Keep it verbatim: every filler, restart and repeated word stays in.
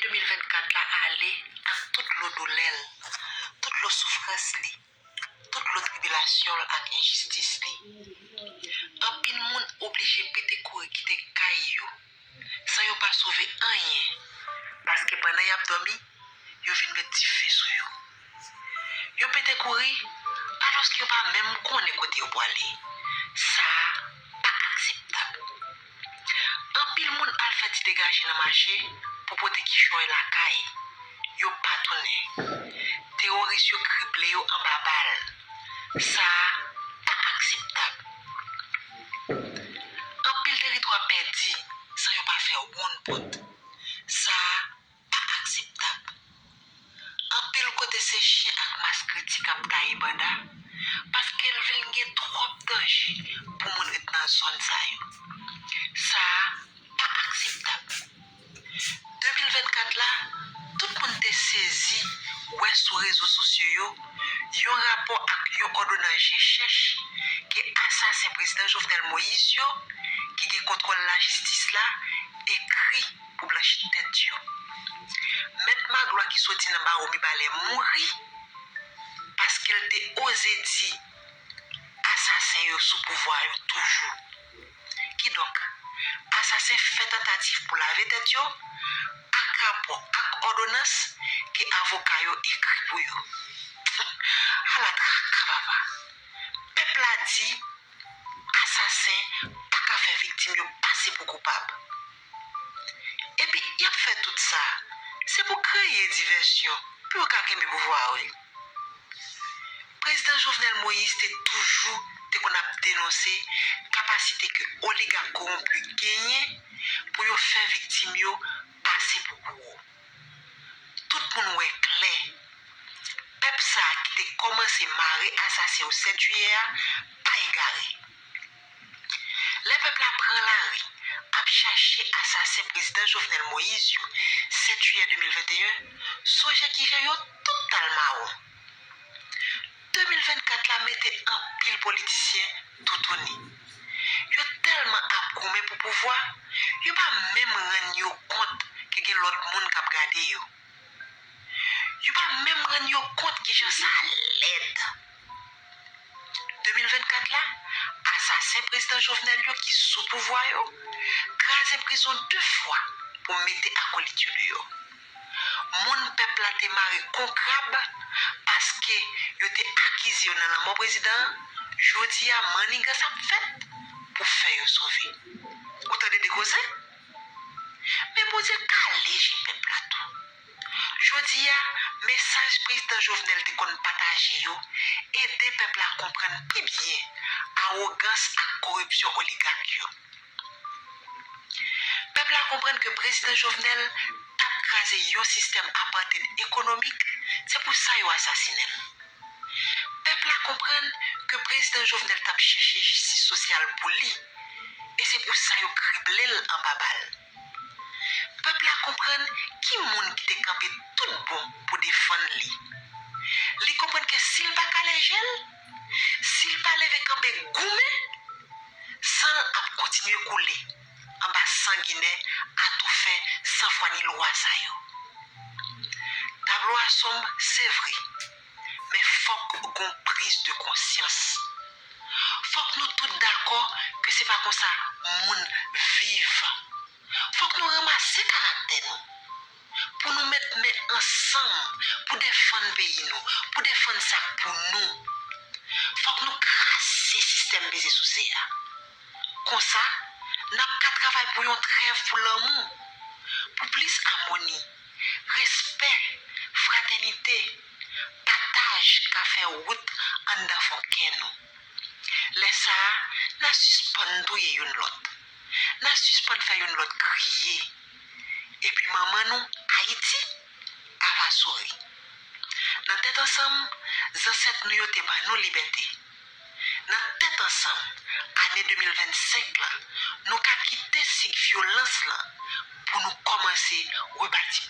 de mil vennkat la ale ak tout lo doulè l, tout lo soufrans li, tout lo tribilasyon l ak enjistis li. Anpil moun oblije pete kouri kite kay yo san yo pa sove anyen, paske pandan y ap dòmi, yo vin met dife sou yo. Yo pete kouri, alòske yo pa menm konnen kote yo pwale. Sa a pa akseptab. Anpil moun al fè ti degaje nan mache pou pote kichòy lakay. Yo pa tounen. Teworis yo krible yo anba bal. Sa a pa akseptab. Anpil teritwa pèdi san yo pa fè wonn pòt. Sa a pa akseptab. Anpil kote se chen ak maskretik k ap taye banda, paske l vin gen twòp danje pou moun ret nan zòn sa yo. Sa a pa akseptab. De mil vennkat la, tout moun te sezi wè sou rezo sosyo yo yon rapò ak yon òdonans je chèch ke asasen prezidan Jovenel Moïse yo, ki gen kontwòl lajistis la, ekri pou blanchi tèt yo. Mèt Magloire ki soti nan bawo Mibalè mouri paske l te oze di asasen yo sou pouvwa yo toujou. Kidonk, asasen fè tantativ pou lave tèt yo ak rapò ak òdonans ke avoka yo ekri pou yo. Ala traka, papa! Pèp la di asasen pa ka fè viktim yo pase pou koupab. Epi y ap fè tout sa, se pou kreye divèsyon, pou yo ka kenbe pouvwa a, wi. Prezidan Jovenel Moïse te toujou te konn ap denonse kapasite ke oligak kowonpi genyen pou yo fè viktim yo pase pou bouro. Tout moun wè klè, pèp sa a ki te kòmanse mare asasen yo sèt jiyè a pa egare. Lè pèp la pran lari ap chache asasen prezidan Jovenel Moïse yo sèt jiyè de mil venteyen, sonje kijan yo tout t al mawon. De mil vennkat la mete anpil politisyen toutouni. Yo tèlman ap goumen pou pouvwa, yo pa menm rann yo kont ke gen lòt moun k ap gade yo. Yo pa menm rann yo kont kijan sa lèd. De mil vennkat la, asasen prezidan Jovenel yo ki sou pouvwa yo kraze prizon de fwa pou mete akolit yo deyò. Moun pèp la te mare kon krab paske yo te akize yo nan lanmò prezidan an, jodi a mannigans ap fèt pou fè yo sove. Ou tande de koze? Men Bondye kale je pèp la tou. Jodi a, mesaj prezidan Jovenel te konn pataje yo ede pèp la konprann pi byen awogans ak koripsyon oligak yo. Pèp la konprann ke prezidan Jovenel t ap kraze yon sistèm apartheid ekonomik, se pou sa yo asasinen l. Pèp la konprann ke prezidan Jovenel t ap chèche jistis sosyal pou li, e se pou sa yo krible l anba bal. Pèp la konprann ki moun ki te kanpe tout bon pou defann li. Li konprann ke si l pa kale je l, si l pa leve kanpe goumen, san l ap kontinye koule anba sanginè, atoufen, sanfwa ni lwa sa yo. Tablo a sonb, se vre, men fòk gon priz de konsyans. Fòk nou tout dakò ke se pa konsa moun viv. Fòk nou ranmase karaktè nou pou nou met men ansanm pou defann peyi nou, pou defann sa k pou nou. Fòk nou kraze sistèm peze souse a. Konsa, n ap ka travay pou yon trèv pou lanmou, pou plis amoni, respè, fratènite, pataj ka fè wout anndan fon kè nou. Lè sa a, n a sispann touye youn lòt. N a sispann fè youn lòt kriye. Epi manman nou, Ayiti, a va souri. Nan tèt ansanm, zansèt nou yo te ban nou libète. Nan tèt ansanm, ane de mil vennsenk lan, nou ka kite sik vyolans lan pou nou kòmanse rebati